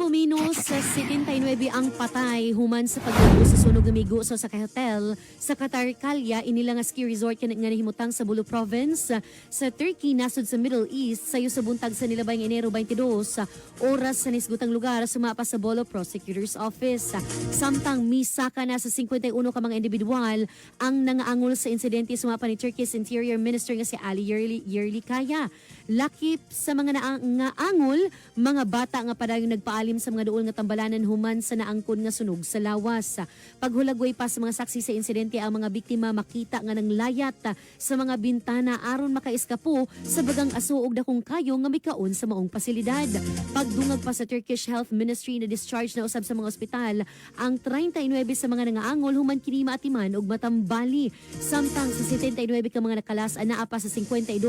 Kuno menos sa 79 ang patay human sa paglago sa sunog nga migo sa usa ka hotel sa Kartalkaya, inila nga ski resort nga nahimutang sa Bolu Province sa Turkey, nasod sa Middle East, sayo sa buntag sa nilabayng Enero 22 sa oras sa nisgutang lugar, sumapa sa Bolu Prosecutor's Office. Samtang misaka na sa 51 ka mga individual ang nangaangol sa insidente, sumapa ni Turkey's Interior Minister nga si Ali Yerlikaya. Lakip sa mga naangol, mga bata nga padayong nagpaalim sa mga duol nga tambalanan human sa naangkon nga sunog sa lawas. Paghulagway pa sa mga saksi sa insidente, ang mga biktima makita nga nanglayat sa mga bintana aron makaiskapo sa bagang aso ug dakong kayo nga mikaon sa maong pasilidad. Pagdungag pa sa Turkish Health Ministry, na discharge na usab sa mga ospital ang 39 sa mga nangaangol human kini maatiman og matambali. Samtang sa 79 ka mga nakalas, anaa pa sa 52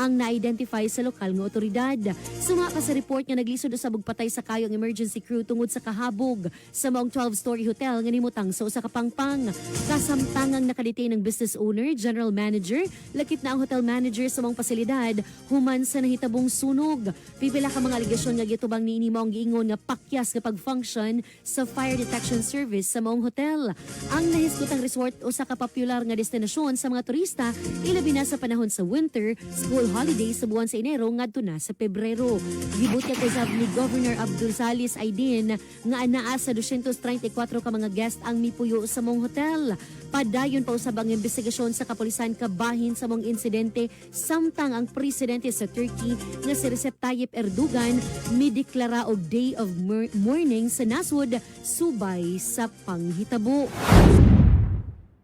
ang na-identify sa lokal nga otoridad. Suma pa sa report nga naglisod usab og patay sa kayo ang emergency crew tungod sa kahabog sa maong 12-story hotel nga nimutang sa usa ka pangpang. Kasamtangang nakadetain ang business owner, general manager, lakip na ang hotel manager sa maong pasilidad human sa nahitabong sunog. Pipila ka mga alegasyon nga gitubang niini maong giingon nga pakyas nga pag-function sa fire detection service sa maong hotel. Ang nahisgutang resort usa ka popular nga destinasyon sa mga turista, ilabi na sa panahon sa winter, school holiday sa buwan sa Enero ngadto na sa Pebrero. Gibutyag usab ni Governor Abdul Salis Aydin nga anaa sa 234 ka mga guest ang mipuyo sa maong hotel. Padayon pa usab ang investigasyon sa kapulisan kabahin sa maong insidente, samtang ang presidente sa Turkey nga si Recep Tayyip Erdogan mideklara og day of mourning sa nasod subay sa panghitabo.